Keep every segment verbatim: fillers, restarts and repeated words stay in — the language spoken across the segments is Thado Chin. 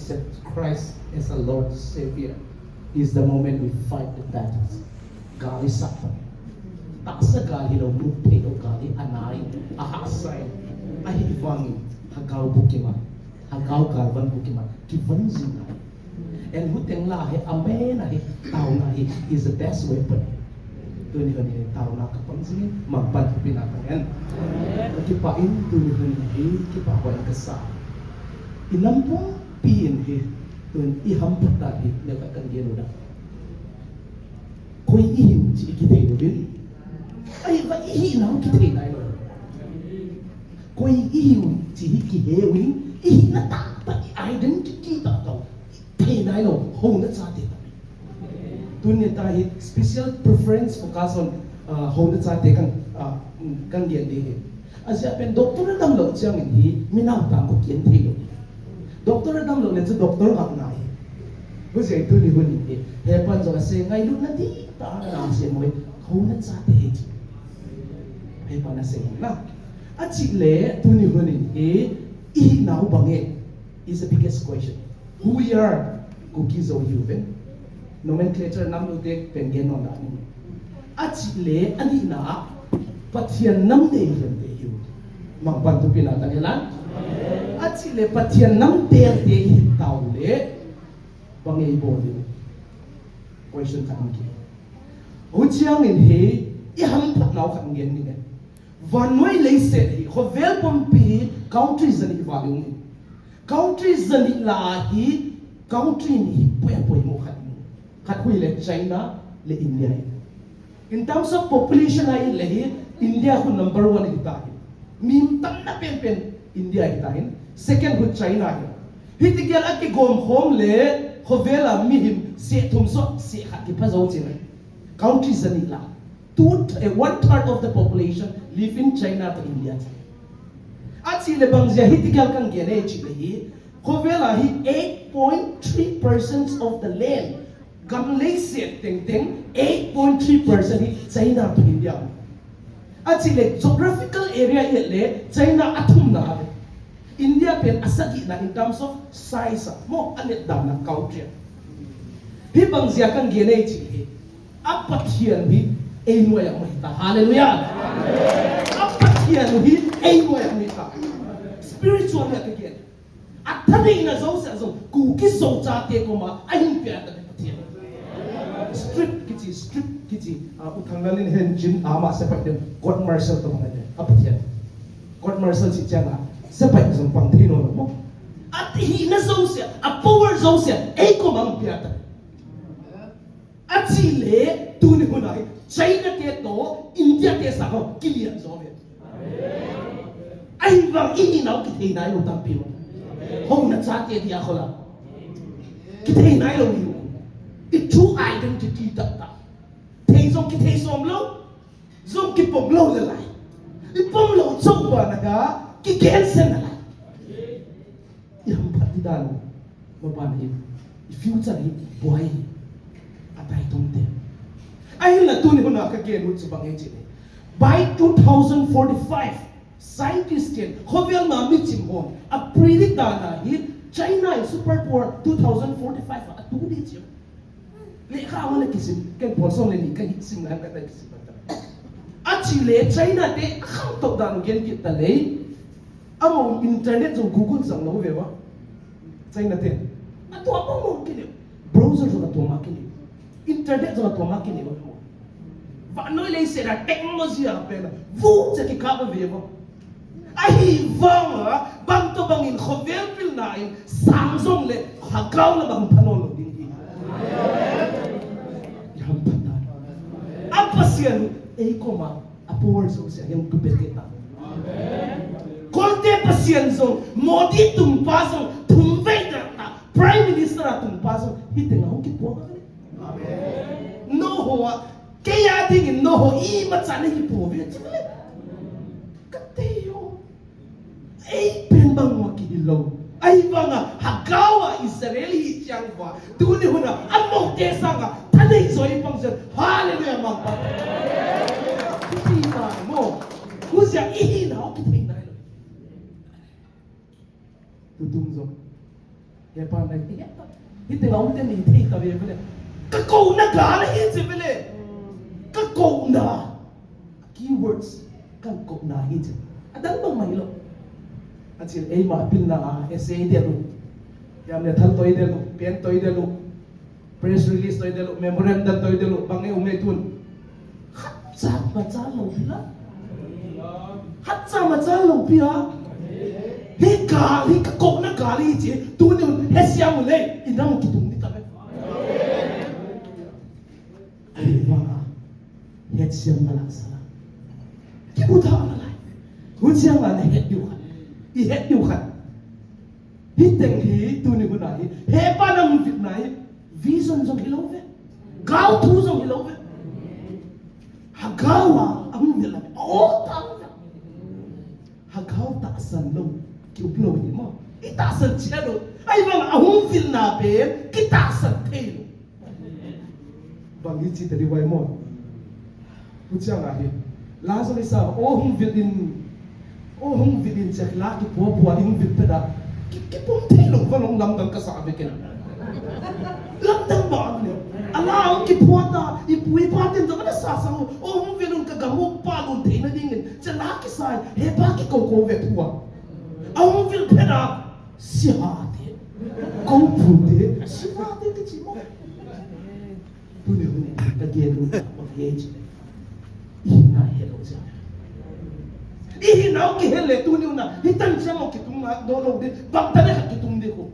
accept Christ as a Lord Savior is the moment we fight the battles. Gal i sat ta. Tahsa gal hilou, mup theilou gal hi anai, ahahsa in. Ahivangin, lhagao bukima, lhagao galvan bukima, kivon jing ngai. And huteng lah hi, amen ahi, taona hi, is the best weapon. Tuni hin taona kapang jing, mangpan thupina kangen. Kakipah in, tuni hin hi, kipah hoi kasa. I nam pumpi in hi, tun i hamphat dan hi, neo khat kangel u da. Koi ihiu chi i kithei louvin. Ahivang ihinau kithei nailou. Koi ihiu chi hi kiheuvin, ihina tahtah, i identity tahtah. Thei nailou, houna chate tah. Tuni ta hi special preference focus on, uh, houna chate kan, uh, kan gen ding hi. Ajeh pen doctor adamlou chang in hi, mi naote kho kihen theilou. Doctor adamlou le chu doctor ngah ngai. Hijeh tuni hin hi, hepan jong asei ngailutna dihtah a asei mo, houna chate hi. Hepan asei na. Achih le tuni hin hi, ihinau bang e is the biggest question. Who we are, Kuki Zo hiuve. Nomenclature nam lute pen gen nom dan in. Achih le anina, Pathen nam dei hiu te hiu. Mangpan thupina kangen lang. Achih le Pathen nam dei te hi tao le, bang e i bol diu. Question khat um ke. Huchang in hi, i hamphat nau khat gen ning e. Vannoi leiset hi, khovel pumpi hi, country jani val um e. Country jani lah a hi, country ni hi, poi poi mo khat um e. Khat hui le China le India hi. In terms of population a i le hi, India khu number one hi ta hi. Mi tamna penpen India hi ta hi. Second khu China hi. Hiti gel a kigom khom le, khovel a mihem seh thum sot seh khat kipha jou chin. Country jani lah. Two, eh, one third of the population live in China to India. Achih le bang jeh a hiti gel kan gen e chih le hi, khovel a hi eight point three percent of the land, gam leiset tengteng, eight point three percent hi China to India. Achih le geographical area i et le China athumna a ve. India pen asagina in terms of size a, mo, anet dan a country a. Hibang jeh a kan gen e chih le hi, a Pathen hi ei noiya um ahi ta. Hallelujah. A Pathen hi ei noiya um ahi ta. Spiritual a ka gen. A thaneina jouse jong, Kuki Zo chate koma, ahin pia ta Pathen. Strip kichi, strip kichi, a, U Thanglal'n hin chin ama sepai den, court martial to ma den, a Pathen. Court martial chi chang a, sepai jong pang thei nom mo. A hina jouse, a power jouse, ei koma ahin pia ta. Achih le, tuni hun a hi, China te to, India te sanga, kilian jo ve. Ahivang ihinau kithei nailou tampi mo. Houna chate dia khola. Kithei nailou u. I true identity tahtah. Thei jong kithei som lou. Jong kipom lou le lai. I pom lou chou bana ka, kigensen nalai. I hamphat di dan, maban hi, i future hi, buai hi, atai tong te. Ahinla tuni hun a ka gen u chu bang e chih le. By two thousand forty-five, scientist ten, khovel ma michim hon, a predict dan a hi, China hi superpower two thousand forty-five a tu di chim. Lekha hon a kisim, ken pol som le ni ka hi sim lai, lai, lai kisim ta. Achih le China te, a kham tou dan gen kit ta le. Amau internet jong Google jong lou ve va. China te. Atua pang mo kini. Browser jong atua ma kini. Internet jong atua ma kini va mo. Vannoi leiset a technology a pen. Vu che kikap ve va. Ahivang a, bang to bangin khovel pilna in, sang jong le, lhagao le bang phanom lou ding hi. I hamphat dan. A Pathen, ei koma, a power jouse, a hung tu pet ta. Kolte Pathen jong, Modi tung pa jong, thum vei ta ta, Prime Minister a tung pa jong, hiteng a hung kipo ta. Amen. No ho a, kei a dingin no ho imacha nahi pouve, chule. Ka tei ho. Ei pen bang ma kihil lou. Ahivang a, lhagao a Israel hi chang va. Tuni hun a, amau te sanga, thanei jo i pang jen. Hallelujah, mangpa. Kiti ta mo. Husia ihinau kithei nailou. Tutung jong. Hepa nai, hita. Hiti ngau te ni thei ta ve vele. Ka kouna gal hi chi vele. Ka kouna. Keywords. Ka kouna hi chi. Adang bang mai lo. Achil eima pilna a essay de lo. Yam le thal toi de lo, pen toi de lo. Press release toi de lo, memorandum toi de lo, bang e um e tun. Khat cha ma cha lo pi la. Khat cha ma cha lo pi a. Hi gal, hi ka kouna gal hi chi. Tuni un, he siam u le, i nang kitung ni ta ve. Ai, vang a. Het siam na la sa la. Ki bu tha na lai. Hu chiang a na het diu khat. I het diu khat. Hi teng hi, tuni hun a hi. Hepa nang vit na hi. Vision jong hi lo ve. Gal thu jong hi lo ve. Ha gal a, ang ve la. O ta. Hagao tahsan lou, ki um lou hi mo. I tahsan chia lou. Ahivang a hung vilna pen, ki tahsan thei lou. Bang hi chi ta di vai mo. Hu chiang a hi. La jong i sa, o hung vil in, o hung vil in chak la ki pua pua hung vil peda. Ki, ki pum thei lou, va long lamdang ka sa ve ken. Lamdang ba ang ne. Ala ang ki pua ta, i pui pa ten ta na sa sa, o hung vil un ka gamu pa lun thei na ding in. Chana kisai, hepa kikou kou ve thua. Ahung vil phena, siha te. Kou phu te, siha te kichi mo. Tuni hun, ka gen nu, ka gen chi. I na helou ja. I na ki hele tuni hun na, hitan cha mo kitung na, do lo de, bang ta de ka kitung de ko.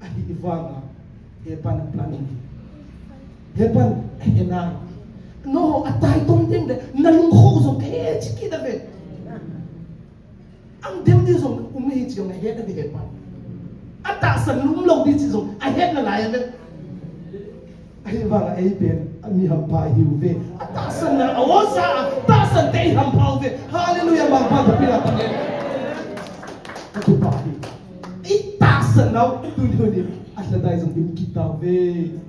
Ahivanga, hepan planning. Hepan, hena. No, atai tong ding de, na lung kho jong ke chi ki da ve. Ang dem di jong, um hi chi jong, he da di hepan. Atahsan lum lou di chi jong, a het na lai ve. Ahivanga, ei pen, a mi hampha hiu ve. Atahsan na, a osa, tahsan te hampha ve. Hallelujah, bang bang, pila ta ne. Atu pa hi. I tahsan nau, tuni tuni, a lhadai jong im kit tauve.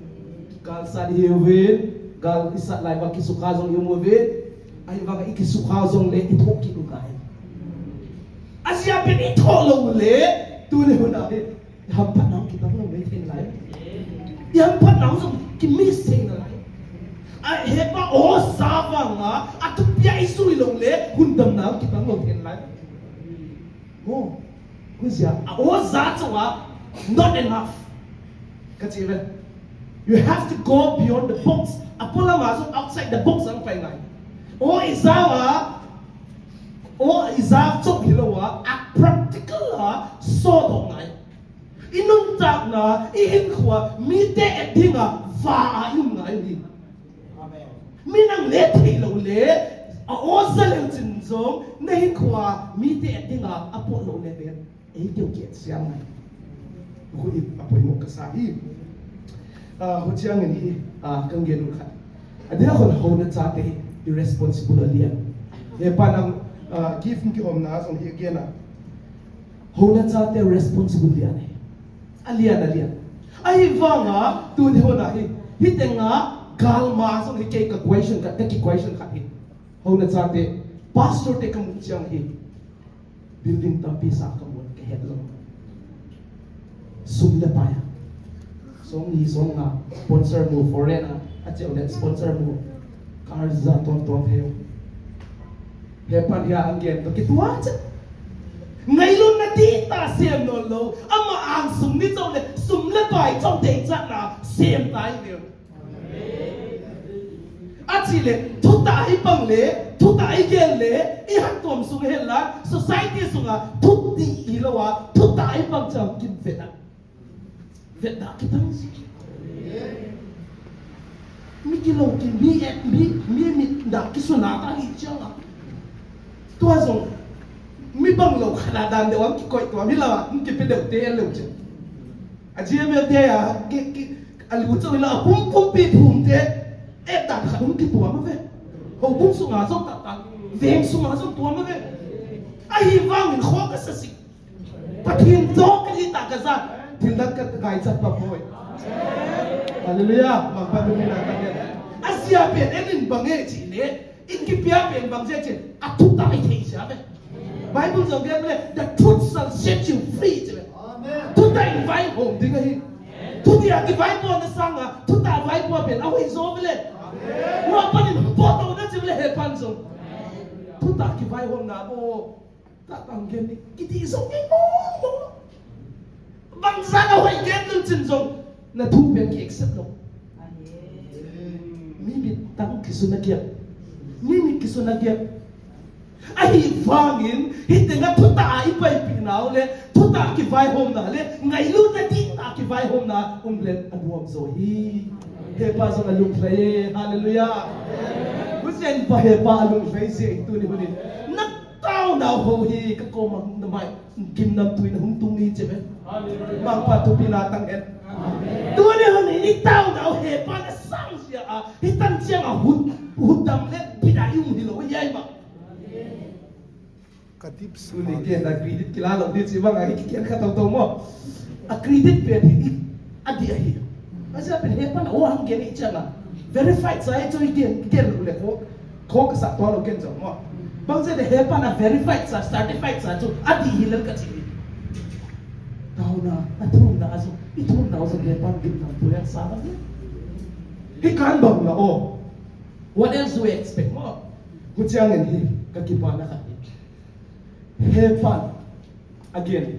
Gal sat hi uvin, gal i sat lai va kisukha jong i um uvin. Ahivanga i kisukha jong le i thoh kit u ngai. Ajeh pen i thoh lou le, tuni hun a hi, i hamphat nau kitang lou le thei nalai. I hamphat nau jong ki miss thei nalai. A hepa o sa vanga, a thupia i sui lou le, hun dam nau kitang lou thei nalai. Mo, huzia, a oja chunga, not enough. Ka chi ve. You have to go beyond the box. A polam a jong outside the box ang pai ngai. O ija a, o ija chok hilou a, a practical a, so do ngai. I nuntakna, i hinkhoa, mite et dinga, va a i um ngai ni. Amen. Mi nang le thei lou le, a oja leu chin jong, na hinkhoa, mite et dinga, a pot lou le ve. Ei keu ke siam ngai. Hu i a poimo ka sa hi. Ah, hu chiang in hi, ah, kan gen u khat. A dia hon hou na chate hi, i responsible a lian. Hepa nang, ah, gift ki om na jong hi again a. Hou na chate responsible lian hi. A lian, a lian. Ahivanga, tuni hun a hi. Hi tenga, gal ma jong hi kei ka question khat, ka ki question khat hi. Hou na chate, pastor te ka mu chiang hi. Building tampi sa ka mu ka het lou. Sum le pai. Song ni song nga sponsor mu foreign a, a cheu le sponsor mu. Car ja ton ton thei. Hepan hia ang gen to kitua cha. Ngailutna ti ta sem non lou. Ama angsung ni chou le sum le pai chou dei cha na sem tai ve. Achile, thutah i pang le, thutah i gel le, i hattuam sung hen la, society sunga, thuti i lou a, thutah i pang chang kin vetna. Vetna kitang si. Mi kilou ki, mi et, mi, mi, mi, da kisuna ta hi chang a. Tua jong, mi bang lou khana dan deuh a, kikoi tua, mi lou a, mi kipe deuh te, lou chang. A G M L te a, ki, ki, a lu chau ila, a pum pum pi pum te, e dan khat hung kituam a ve. Houbung sunga jong ta ta, veng sunga jong tuam a ve. Ahivangin kho ka sa sih. Pathen toh ka li ta ka ja, thil dang ka ngaichat pa poi. Hallelujah, bang pa tu mi na ta ke. Asia pen en in bang e chi le, in kipia pen bang je chi, a thutah i thei sia ve. Bible jong gen le, the truth shall set you free chi le. Hom ding ahi. Thutia kivaipohna sanga, thutah vaipoh pen ahoi jo vele. Amen. Hua panin potohna chu vele hepan jong. Thutah kivaihomna bo. Tah tah gen ni, kiti jong ni mo mo. Bangzah na hoi gen lou chin jong, na thu pen ki accept lou. Mi mit tang kisun a kiat. Mi mit kisun a kiat. Ahivangin, hitenga thutah a i paipinau le, thutah kivaihomna le, ngailutna dihtah kivaihomna, um le, anuam jo hi. Hepa jong alunglhai e, hallelujah. Husen pa hepa alunglhai se, tuni hunin. Na taonau ho hi, ka koma hung na mai, gimnamtui na hung tung ni che ve. Mangpa thupi na tang en. Tuni hunin, i taonau hepa na sang sia a, hitan chiang a hut, hut dam le, pida i um hilou, i ai ma. Ka dip su ni ke na credit kila lou di chi bang a ki kian kha tau tau mo. A credit pen hi a di ahi. A sia pen hepan o hang gen i chang a. Verified sa i chu i gen, gen lu le ko. Ko ka sa to lo gen jong mo. Bang sia de hepan a verified sa, certified sa chu a di hi lel ka chi. Tauna, a thumna a chu, i thumna a chu hepan gimnamtui a sa bang. Hi kan bang la o. What else do we expect mo? Hu chiang en hi, ka kipana khat hi. Hepan. Again.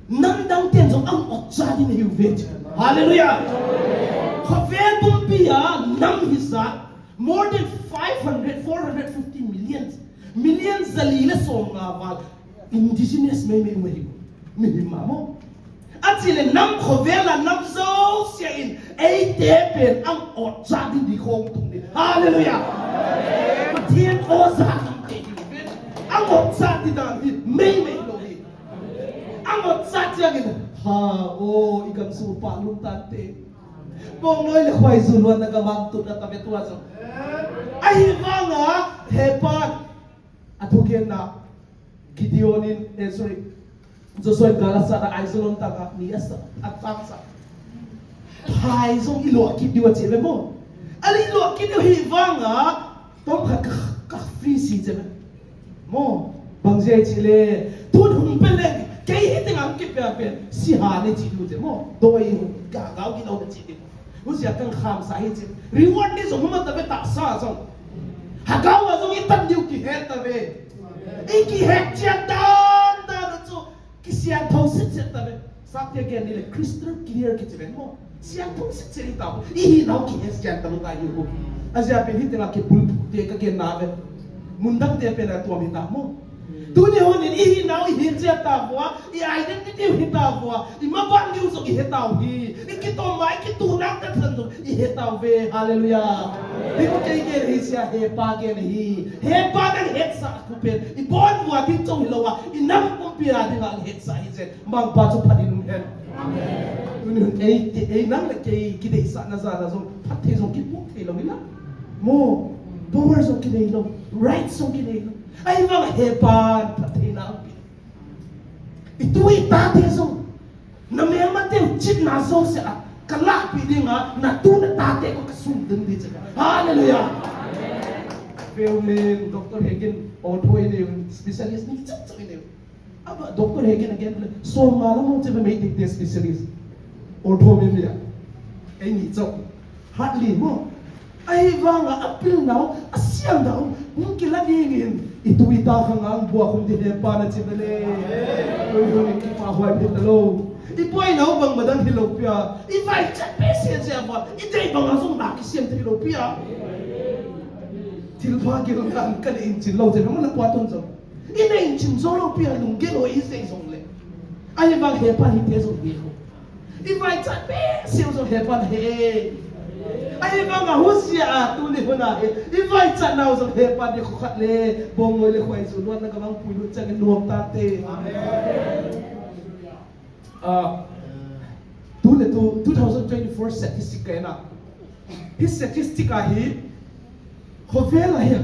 Namdang ten jong ang otcha din hiu ve. Hallelujah. Khovel pumpi a nam hisa more than five hundred, four hundred fifty millions. Millions zali le som nga val. Indigenous mei mei mei. Mihem mamo. Achile nam khovel a nam jouse in eite pen ang otcha din di khong tung di. Hallelujah. Pathen otcha nam te di pen. Ang otcha di dan di mei mei lo di. Ang otcha chiang in ha o i gam su pa lum tan te. Bongnoi le khoi ju luan na ka mang tu na ta ve tua jo. Ahivanga hepan. A thugenna Gideon in, eh, sorry, Joshua in gal asa na Aijalon tanga ni asa, a tang sa. Phai jong i lo kit diu a che ve mo. Ali lo kit diu hi vanga, tom khat ka, ka free si che ve. Mo, bang jeh chile, tun hung pen le, kei hi teng ang kipia pen, si ha ne chi diu che mo. Doi hung, ga gao ki lo ne chi diu. Husia kan kham sa hi chi. Reward ni jong huma ta ve ta sa jong. Hagao a jong i tan diu kihe ta ve. I kihe chian dan dan chu. Kisian thou sit sit ta ve. Sa te gen ni le crystal clear ki chi ve mo. Sian thou sit sit ta. I hinau kihe sian ta lu ta hi hu. A jia pen hi te la ki bul te ka gen na ve. Mun dang te pen a tuam hi ta mo. Tuni hun in i hinau i hin chia ta vua, i identity u hi ta vua, i mabang diu jong i he tau hi, i kitom mai, i kitu nau te than jong i he tau ve, hallelujah. Hi ko kei gen hi sia, hepa gen hi, hepa nang hetsah ku pen, i bon vua ding jong hi lou a, i nam pumpi a ding a hetsah hi chen, mangpa chu phat in um hen. Tuni hun ei, ei nang le kei, kideisah na ja na jong, phat thei jong, kipu thei lou hi la. Mo, power jong kinei lou, right jong kinei lou. Ahivang hepan phattheina ape. I tu i tate jong. Na melmate u chitna jouse a. Ka lahpeh dinga, na tu na tate ko ka sum ding di chaka. Hallelujah. Filmin, Doctor Hagin, author in, specialist ni chak chak in. Aba, Doctor Hagin again, so ma la mo chebe mei dikte specialist. Author mi mi a. Ei ni chak. Hardly mo. Ahivanga apilnau, asiamnau, hung kila dingin, i tu i ta khang ang bua khum di hepa na chi vele. Oi, oi, kipa huai phi ta lou. I boinau bang madang hi lou pia. I vaichat behseh jeh a, i dei banga jong na kisiam thei lou pia. Thilpha gil ngan ka dei in chin lou jeh a, mana pua tun jong. I na in chin jou lou pia, lunggel ho i sei jong le. Ahivang hepa hi te jong di ho. I vaichat behseh u jong hepan he. Ahivanga husia a tuni hun a hi. I vaichatnau jong hepan di khu khat le. Bongnoi le khoi ju luan na ka mang pui lut chang in nuam tante. Amen. Ah, tu le tu, two thousand twenty-four statistic ka en a. Hi statistic a hi, khovel a hi,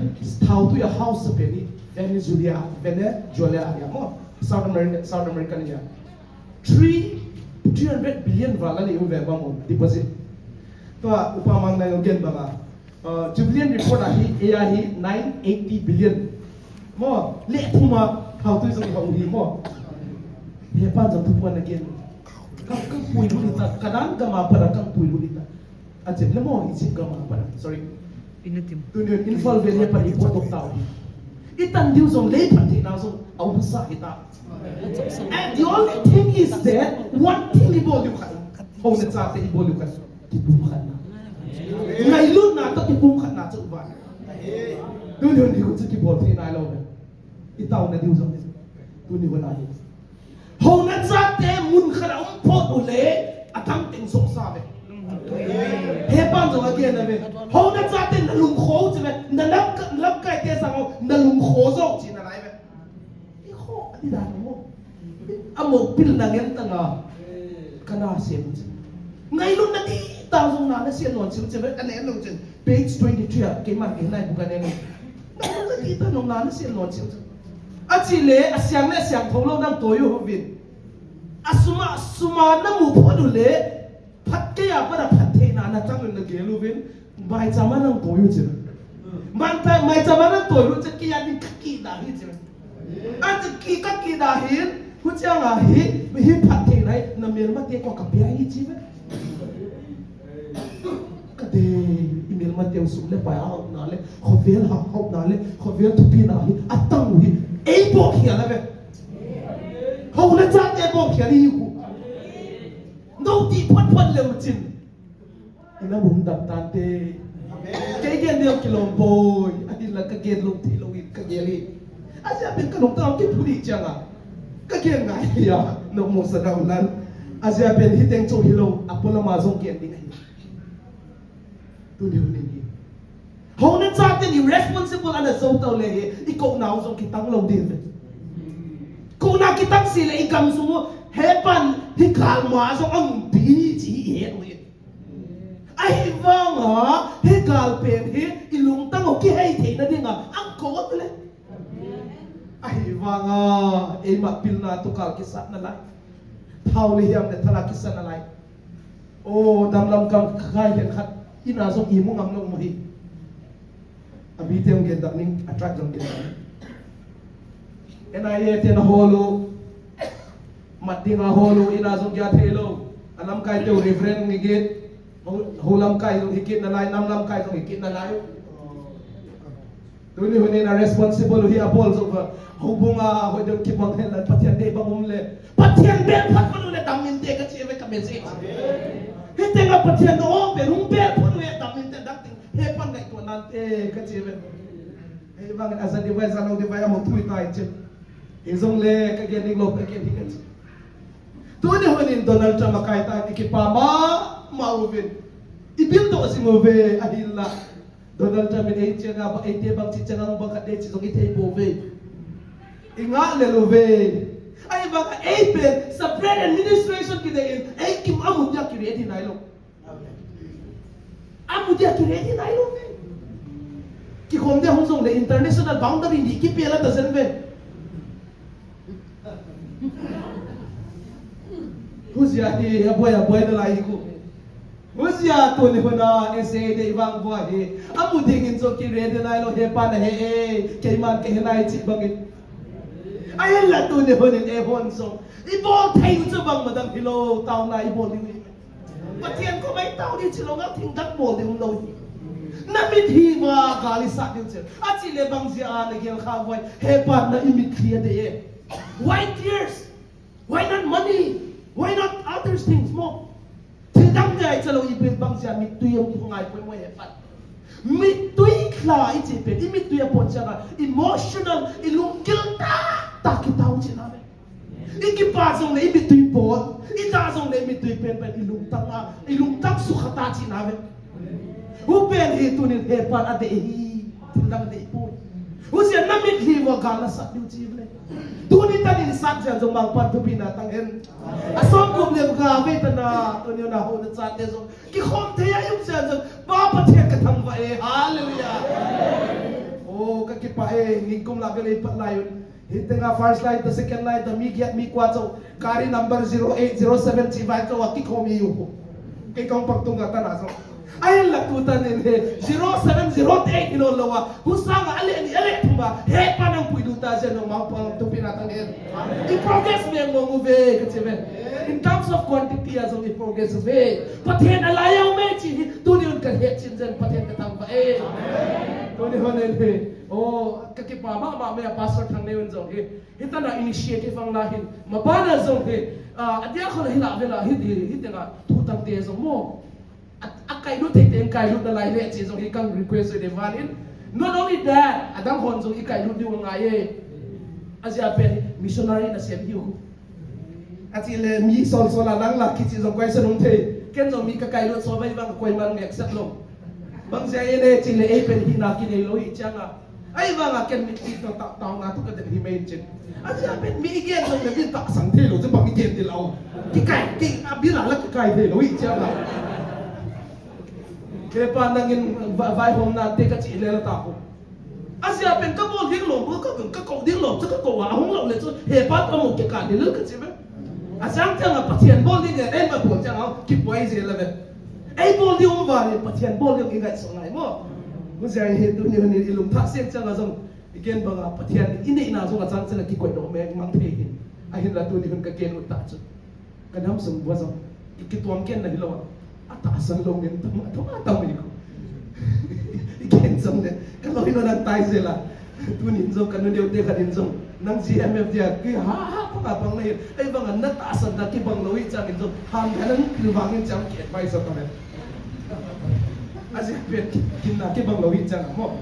thao tui a house a pen hi, Venezuela, Venezuela a hi mo, South America, South America ni a. Three, three hundred billion val a ni u ve ba mo, deposit. Tua, upa mang na yung gen ba nga. Uh, Jubilean report a hi, a hi, nine eighty billion. Mo, le thum a, thao tui jong hau hi mo. Hepan jong thuphon again. Ka, ka puilut hita, Canaan gam a pat a ka puilut hita. Ache, le mo, Egypt gam a pat a, sorry. Ina tim. Tuni Imphal valley a pat i potdoh tau. I tan diu jong, lei phattheina jong aumsa hita. And the only thing is that, one thing i bol diu khat. Houna chate i bol diu khat. Kipumkhatna. Ngailutna toh kipumkhatna chu uva. Tuni hun hi chu kibol thei nailou ve. I tauna diu jong. Tuni hun ahi. Houna chate mun khat a um phot u le, adang teng sohsa ve. Hepan jong again a ve. Houna chate na lungkho u chu ve. Na lam, lamkai te sang u, na lungkho jong chu nalai ve. I kho, ati dan mo. Amo pilna ngen tanga. Kana sem u chu. Ngailutna tita jong na, na sem lon chu ve. Ka ne lou chu. Page twenty-three a, keiman kei nai bu ka ne lou. Ngailutna tita jong na, na sem lon chu. Achi le, asiang le asiang thou lou nang toiu uvin. Asuma, suma na mu phot u le, phatthei a pat a phattheina na chang u na gel uvin, maicham a nang toiu chu. Manta, maicham a nang toiu chu, kei a ding ka kida hi chu. Achi kei ka kida hin, huchang a hi, hi phattheina hi, na melmate ko ka pia hi chu. Ka dei, i melmateu sum le pai a hauna le, khovel ha hauna le, khovel thupina hi, atang u hi, ei bol hi a la ve. Houna chate bol hi a li ku. No ti phot phot leu chin. Ina bung dap tante. Kei gen ding kilom boi. Ahinla ka gen lou thei lou in ka gen in. Ajeh pen ka lungtang kiphut ding chang a. Ka gen ngai a. No mo sa dau nan. Ajeh pen hiteng chu hilou. Apolam a jong gen ding ahi. Tuni hun in hi. Houna chate ni responsible ana jou tau le hi. I kouna u jong kitang lou ding ve. Kouna kitang si le i gamsung u. Hepan hi kalma jong ang pi chi hi he u hi. Ahivanga, hi gal pen hi, i lungtang u kihei theina dinga, ang ko le. Ahivanga, eima pilna toh gal kisat nalai. Thao le hiam le thala kisat nalai. O, damlam kam khai hen khat, ina jong imu ngam lou mo hi. Abite hung gen dap ning, a track jong gen dap ning. N I A te na hol u, mat dinga hol u, ina jong kia thei lou. A lamkai teu Reverend ngi git, ho, ho lamkai jong hi kit nalai, nam lamkai jong hi kit nalai. Tuni hun in a responsible hi a bol jong va. Houbung a, hoi deu kibang hen la, Pathian dei bang um le. Pathian bel phat phat u le dam inte ka chi ve ka message. Hiteng a Pathian o bel hung bel phat u le dam inte dam ting. Hepan ngaito nante ka chi ve. Hei vang a ja ding vai, ja lou ding vai, amo thui tai che. Hijong le ka gen ding lou, ka gen hi ka che. Tuni hun in Donald Trump a kai ta i kipa mama uvin. I bil doh jing uve ahinla. Donald Trump in ei chang a, ba ei te bang chi chang a, ba khat dei chi jong i thei pouve. I ngah lel uve. Ahivang a ei pen, separate administration kidei in, ei kim amu dia ki ready nailou. Amu dia ki ready nailou ve. Kikhom dia hung jong le international boundary ni kipel a ta jen ve. Hujia hi, aboi, aboi nalai hi ku. Hujia tuni hun a, S A A dei vang vua hi. Amu ding in jong ki ready nailou hepan a he e, keiman ka he nai chi bang in. Ahinla tuni hun in eihon jong. I bol thei u chu bang madang hilou, tauna i bol u hi. Pathian koma i tao ding chi lou ngal thil dang bol ding um lou hi. Na mitlhi uva gal i sat diu chu. Achi le bang jeh a na gel kha uva. Hepan na i mitlhi a dei e. Why tears? Why not money? Why not other things more? Thil dang dei cha lou i bil bang jeh a mitlhi a um ngai poi mo hepan. Mitlhi lha i chi pen, i mitlhi a pon chang a, emotional, i lunggil tah tah kitao chi na ve. I kipa jong le i mitlhi pot, i da jong le i mitlhi pen pen i lungtang a, i lungtang sukha ta chi na ve. Hu pen hi tunin hepan a dei hi, thil dang dei poi. Hu sia na mitlhi uva gal na sat diu chi le. Tuni tan in sat jeh jong mangpan thupina tang hen. A som kum le ga ve ta na, tuni na houna chate jong. Kikhom thei a i um jeh jong. Pa Pathian ka thangvah e, hallelujah. Oh, ka kipah e, nikum la ve le pat lai un. Hiteng a first line toh second line toh mi giat mi kua chu gari number zero eight zero seven chi vai chu a kikhom i u. Kei kong pak tung a tan a chu. Ahinla tu tan in he zero seven zero eight hi lou lou a. Hu sang a le ni a le thum a. Hepan a hung puilut Ta jeng nangma pang thupi na tang in. I progress mong mong uve kachi uve. In terms of quantity a jong i progress uve. Pathen alai a um e ti hi tuni in ka hetchet jeng, Pathen ka thangvah e. Tuni hon in hi. Oh, ka kipah mama e, Pastor Thangneo in jong hi. Hitia initiative ang la hin. Maban a jong hi. Ah, adia kho la hi la vela hi hi hi tenga thu tangte jong mo. A, akailut thei teng kailut nalai le ti jong hi kang request ve van in. Not only that, adang hon jong i kailut diu angai e. Ajeh pen missionary nasem hiu. Ati le mi sol sol a nang la kichi jong koi sa nung thei. Ken jong mi ka kailut so bai bang koi man mi accept lo. Bang jeh a e le ti le ei pen hi na kinei lo hi chang a. Ahivanga ken mi ti to ta ta nga tu ka de hi mai chin. Ajeh pen mi i gen jong le mi tahsan thei lo, chu bang i gen ti lo. Kikai, ki, a bila la kikai thei lo, i chia la. Hepa nangin va-, vaihomna te kachi le la ta ko. Ajeh pen ka bol ding lom, ka, ka ko ding lom, chu ka ko a hung lo le chu, hepa ka mo kikah ding le kachi ve. Asang chang a Pathen bol ding e, en ba bol chang a, kipoi je la ve. Ei bol ding um va le, Pathen bol ding i ngai so ngai mo. Mu jai he tu ni ni i lum tha seng chang a jong. I gen banga Pathen i neina jong a chang chang a kikoi doh meng mang thei hin. Ahinla tuni hun ka gen u ta chu. Ka nam sung bua jong. I kituam ken na hi lo a. A tahsan lo ngen tam, a tam, a tam i ko. I gen jong le. Ka lo hi lo nang tai je la. Tunin jong ka nu neo te khat in jong. Nang G M F dia. Ki ha ha pa ka bang na hi. Ahivanga na tahsan na kibang lo hi chang in jong. Ham ka nang pil vang in chang ki advice a ta le. Ajeh pen kin na kibang lo hi chang mo.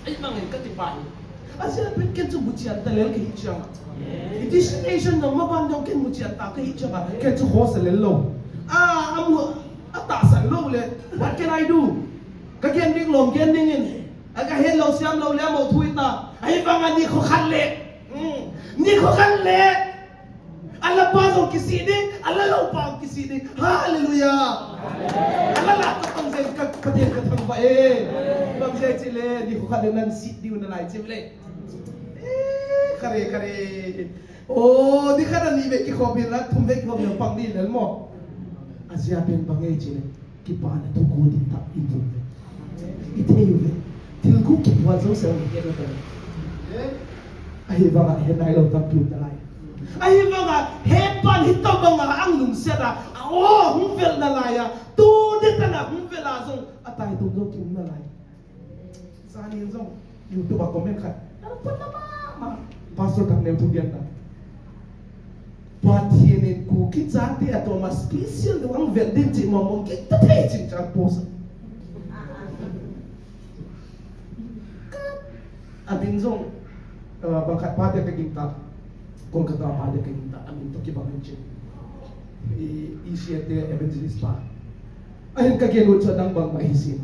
Ahivangin ka ti pa hi. Ajeh pen ken chu muchiat ta lel ka hi chang a. I destination jong maban jong ken muchiat ta ka hi chang a. Ken chu ho sa lel lo. A, amu, a tahsan lo le. What can I do? Ka gen ding lom gen ding in. A ka het lo siam lo le mo thui ta. Ahivanga ni kho khat le. Hmm. Ni kho khat le. A la pa jong kisih ding, a la lo pa jong kisih ding. Hallelujah. A la la ka pang jeng ka Pathen ka thangvah e. Bang jeh chi le, ni kho khat le nan sih diu nalai chi le. Eh, kare, kare. Oh, ni khat a ni ve kikhop in la, thum ve kikhop in pang ni le mo. Ajeh pen bang e chi le. Kipana thu ko ding tah in jong ve. I thei uve. Thil ko kipua jong se uve, kei na ta. Ahivanga he nai lo tampi um nalai. Ahivanga he pan hi to banga ang lungset a. A o hung vel nalai a. Tu de ta na hung vel a jong. A tai tu jong kim nalai. Sa ni jong. YouTube a comment khat. Nang pun na mama. Pastor Thangneo thu gen ta. Pathen in Kuki chate a toma special ding ang vel din chi mong mong ki ta thei chin chang post. Abin jong, uh, bang khat pa te ka ging ta. Kolkata pa te ka ging ta. Amin to kibang in chin. I, i share te evangelist pa. Ahin ka gen u chu adang bang bang hi sin.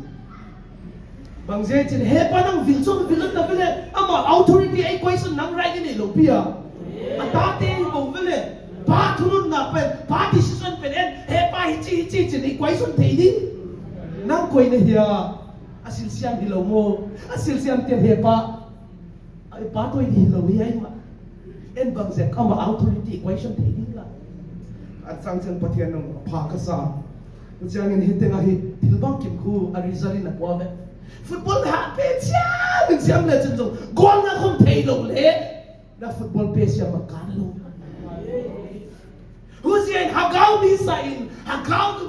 Bang jeh chin hepa nang vil chom vil na vele ama authority ei question nang right nei lo pia. Ata te bang vele. Pa thunun na pen, pa decision pen en, hepa hi chi, hi chi chin ei question thei ding. Nang koi na hia. Asil siam hi lo mo. Asil siam te hepa. Ai, pa toi di lo hi ai ma. En bang jeh ama authority question thei ding la. Achang chang Pathen nong pha ka sa. Chang in hi tenga hi thil bang kim khu a result in a pua ve. Football ha pe chia, min siam le chun jong. Goal na khum thei lo le. Na football pe siam ma kan lo. Hu jia in hagao mi sa in, hagao tu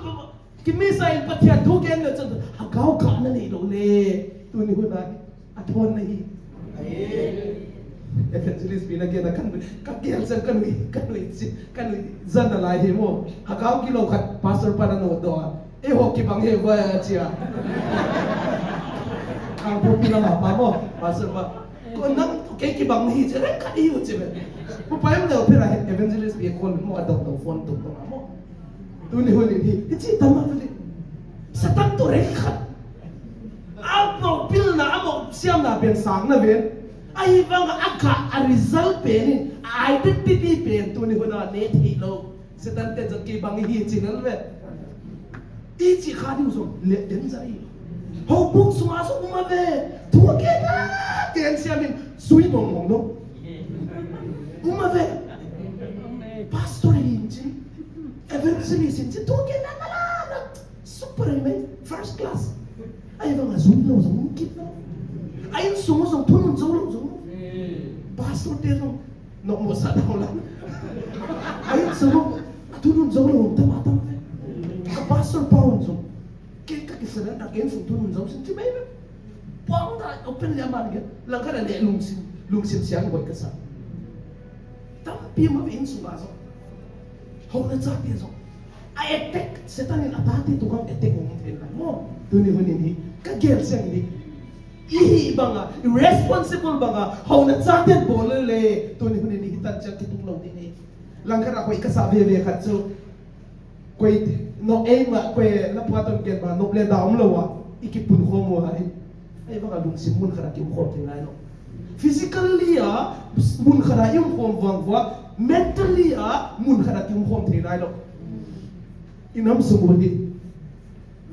Kimisa in Pathen thu gen le chun, hagao kah na nei lo le. Tuni hun a hi, a thon na hi. Evangelist pi na gen a kan, ka gel chen kan ui, kan ui, chi, kan ui, zan na lai hi mo. Hagao kilo khat, pastor pa na no do a. E ho kibang he va chia. Kang po pi na ma pa mo, pastor pa. Ko nang ke kibang hi che, reng khat hi u che. Mo pa em le o pera evangelist pi ko mo a do do phone to ko mo. Tuni hun in hi, hichi tama vele. Satan to rei khat. Amo pilna, amo siamna pen sang na ven. Ahivanga a kah a result pen in, a identity pen tuni hun a ne thei lo. Satan te jong kibang hi chi nal ve. I chi kha diu jong le den jai. Houbung sunga jong um a ve. Thu ke na, ken siam in sui mong mong lo. Um a ve. Pastor hin chin. Evangelist in chi tu ke na na la na. Super amen. First class. Ahivanga jong lo jong kit lo. A insung jong thunun jong lo jong. Pastor te jong nokmo sa tao la. Ahin sung u, tunung jong lou tam a tam ve. Ka pastor pa un jong. Kei ka kisurrender, kei sung tunung jong sin ti mai ve. Pang da open le man ke. Lang ka da le lungsim, lungsim siang boi ka sa. Tampi ma ve insung a jong. Houna chate jong. A attack, Satan in atate tu kang attack um thei na mo. Tuni hun in hi, ka gel siang hi. Ihi banga, irresponsible banga, houna chate bol le, tuni hun in hi tan chang kitung lou ding hi. Lang khat a koi ka sa ve ve khat chu. Koi, no, ei ma, koi, na pua ton ken ma, no, le da um lou a, i kipun khom u a hi. Ei banga lungsim mun khat a ki um khom thei nai lo. Physically a, mun khat a i um khom vang vua, mentally a, mun khat a ki um khom thei nai lo. I nam sung u hi.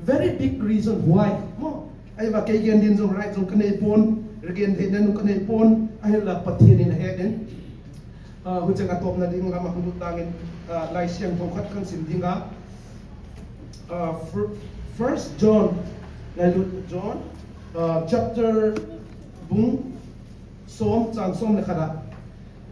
Very big reason why. Mo, ahi va kei gen din jong right jong ka nei pon, re gen thei den ka nei pon, ahi la Pathen in a he den. Ah, hucheng a topna ding lam a hung lut tangin, ah, Lai Siangthou khat kan sim ding a. Ah, fir-, First John, Lai Lut John, ah, chapter bung som chang som le khat a.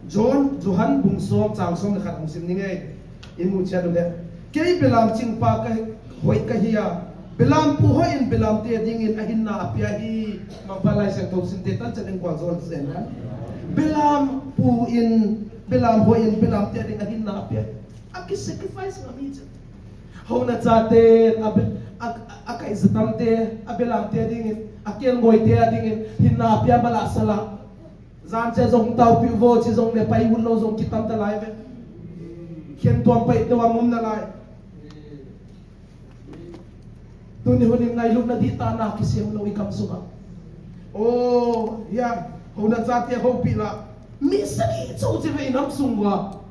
John, Johan bung som chang som le khat hung sim ning ei. I mu chiat u le. Kei belam chingpa ka hoi ka hi a. Belam pu hoi in belam te dingin a hinna a pia hi. Mangpa Lai Siangthou sim te tan chan in kual zol sen na. Belam pu in, belam hoi in belam te ding a hinna a pia. A ki sacrifice ngam hi chu. Houna chate, a be-, a, a kai zatam te, a belam te dingin, a kelngoi te a dingin, hinna a pia mala sala. Jan che jong taopi vo, chi jong le pai un lou jong kitam ta lai ve. Khen tuam pai te wa mum na lai. Tuni hun in ngailutna dihtah na kisem lou i kam sunga. Oh, ya, houna chate houpi la. Mi sagi chou chi ve i nam sung uva.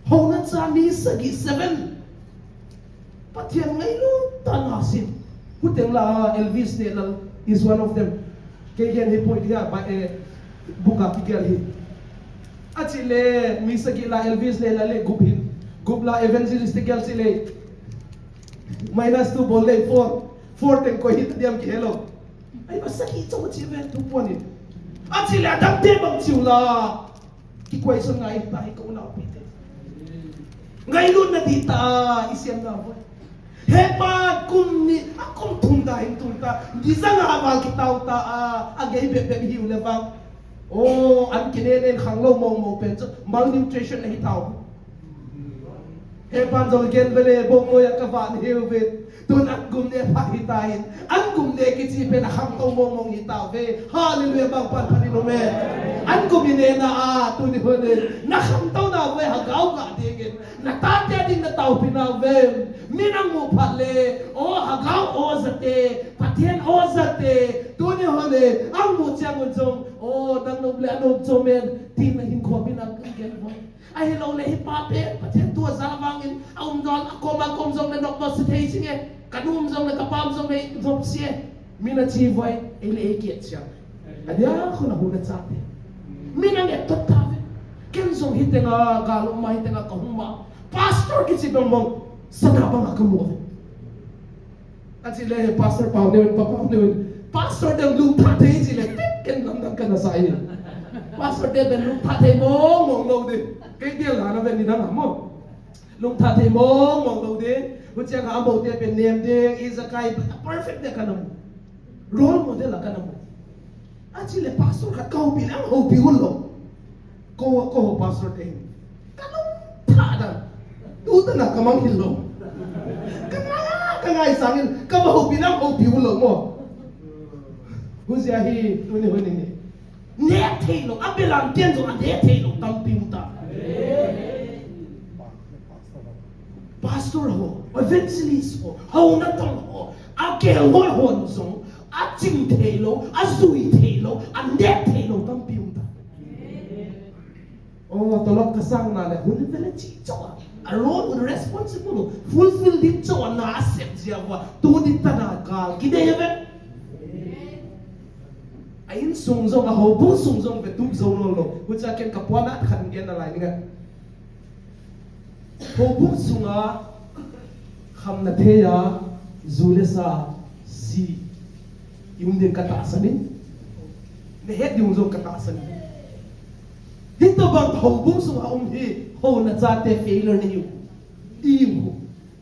Houna cha mi sagi seven. Pathen ngailutah na sin. Huteng la Elvis Nehlal is one of them. Kei gen hi poi dia ba e buka ki gel hi. A chi le mi sagi la Elvis Nehlal le gup hin. Gup la evangelist gel chi le. Minus two bol le four. Four teng koi hi ta diam ki hello. Ai ba sagi chou chi ve tu pon ni. A chi le adam te bang chiu la. Ki question ngai ta hi ka unau pi te. Ngailutna dihtah i siam na voi. He pa kum ni, a kum thum da hin tum ta. Di sang a val ki tau ta a, a gei bep bep hiu le vang. Oh, an kine nen khang lou mong mong pen chu malnutrition ahi tau. He pan jong gen vele bong loi a ka van hiu ve. Tun an gum ne phat hi ta in. An gum ne kichi pen a khangtou mong mong hi ta ve. Hallelujah, bang pan pan in amen. An gum in e na a, tuni hun in. Na khangtou na ve hagao ga ding in. Na tate ding na taupi na ve. Mi na mu phat le. O hagao o zate. Pathen o zate. Tuni hun in. An mu chiang un jong. O nang nop le an nop jong men. Tin na hin khom in an kan gen vo. Ahilou le hi pa pen, Pathen thu a ja vangin, a um jong, a kom a kom jong le nop nop si thei si nge, ka nu um jong le, ka pa um jong le, nop si e. Min a chi voi, ei le ei kiet siam. A dia khun a hun a cha te. Min a nget tot ta ve. Ken jong hi tenga, gal um ma hi tenga ka hung ma. Pastor kichi bang bang, sana bang a ka mu ve. A chi le, Pastor Pau Neu in, Pa Pau Neu in, Pastor te lungtha thei chi le, ken lamdang kana sa in. Pastor te ben lungtha thei mong mong lou di. Kei dia la na ben ni dang mo. Lungtha thei mong mong lou di. Huchia ka amo te ben nem de, ijakai perfect de kana mo. Role model a kana mo. A chi le pastor khat ka houpi le, ang houpi un lou. Ko, ko ho pastor te. Ka lungtha dan. Tu ta na ka mang hil lou. Ka ngai a, ka ngai sangin, ka ma houpi le, ang houpi un lou mo. Husia hi, tuni hun ni. Ne thei lou, a belam ten jong a ne thei lou, tampi um ta. Pastor ho, evangelist ho, houna tong ho, a kelngoi hon jong, a ching thei lou, a jui thei lou, a neh thei lou, tampi um ta. Oh, tolop ka sang na le, hun vele chi chou a. A role un responsible, fulfill ding chou a na a sep jia uva, tu ding ta na gal, ki dei ve. A insung jong, a houbung sung jong, ve tum jong lou lou. Hucha ken ka puan a khat gen na lai ni nge. Houbung sunga khamna thei a, ju le sa, ji i um ding ka tahsan in. Na het ding jong ka tahsan in. Hitobang houbung sunga um hi, houna chate failure nahiu. Iu.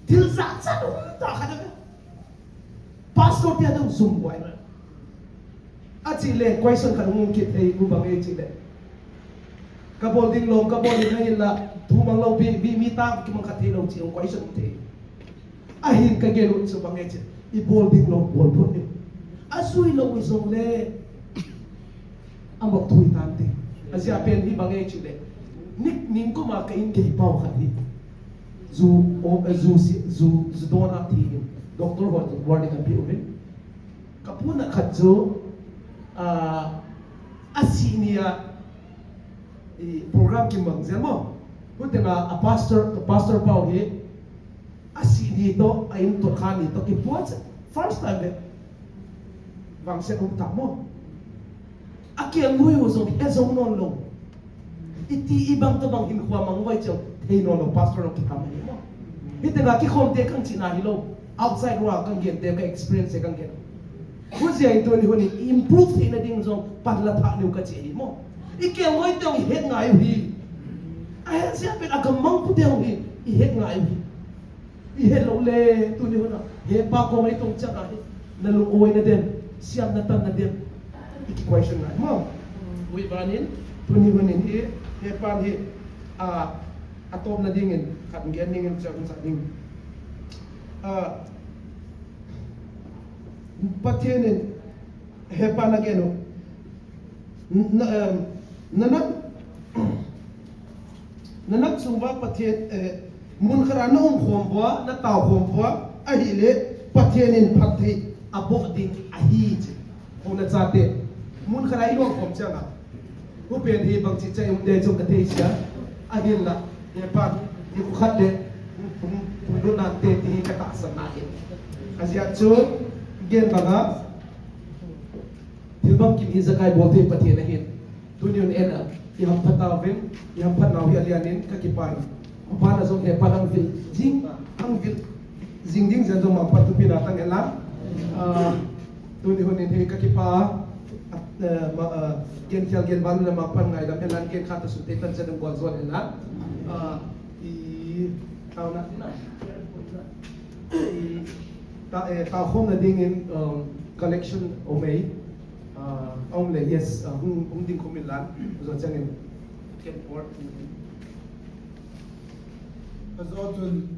Thil jachat um tah khat ave. Pastor te adong sum buai na. Achile, question khat um kit thei, ipi bang e chile. Kabol ding lou, kabol ding ahi la, thu mang lou, mi, mi, mi ta, kimang khat thei lou chi, question um thei. Ahin kagel u chu bang e chile. Ibol ding lou, bol phot ding. Ajui lou u jongle. Amok thui tante. Ajia pen hi bang e chile. Nik ning koma ka in kei pau khat hi. Ju, o, eh, ju si, ju, ju don a thi. Doctor ho warning api uvin. Kapu na khat chu, ah, asi nia, i program kimang jel mo. Huteng a, a pastor, a pastor pau hi, asi ni to, a in to kha ni to, kipuat, first time ve. Vangset um ta mo. Akelngoi u jong, he jong non lo. Iti ibang tobang hin khua mang vai chang, thei non lo, pastor lo kikam ni mo. Hiteng a kikhom te kang china hilou. Outside world kang gen te ka experience kang gen. Hujia in tuni hun in improve theina ding jong pan la thah leu kachi ahi mo. Ikelngoi teu ihet ngai u hi. Ahet sia pen agamang pu teu hi ihet ngai u hi. Ihet lou le tuni hun a. Hepa koma itong chang ahi. Nalung oi nadem. Siam natan nadem. Iki question ngai mo. Ui banin. Tuni hun in hi. Hepa hi. A, atop na ding in. Khat gen ding in chang sa ding. A, Pathen in hepa na gen u. Na, em, na, na, na nak sung va Pathen, eh, mun khat a na um khom va, na tao khom va, ahile Pathen in phatthei aboh ding ahi chi. Houna chate. Mun khat a i lom khom chang a. Hupen hi bang chi chai um te chu ka thei sia. Ahin la, he pa, hi khu khat le, hung, hung, hung lut nante ti hi ka tahsan na hi. Ajia chu, gen banga, thil bang kim hi jakai bol thei Pathen ahin. Tuni un en a, i hamphat tauvin, i hamphat nau hi alian in ka kipan. Aban a jong he pa nang vil jing, nang vil jing ding jen jong mangphat thupi na tang hen lang. Ah, tuni hun in hi ka kipa, ah, ma, ah, gen khial gen val na mangphat ngaidam hen lang gen khat a sum te tan jen jong gol jon hen lang. Ah, i, tao na, i, ta, eh, tao khom na ding in, um, collection om e, ah, om le, yes, ah, hung, hung ding khum in lang, jo chang in, get bored. Ajo chun,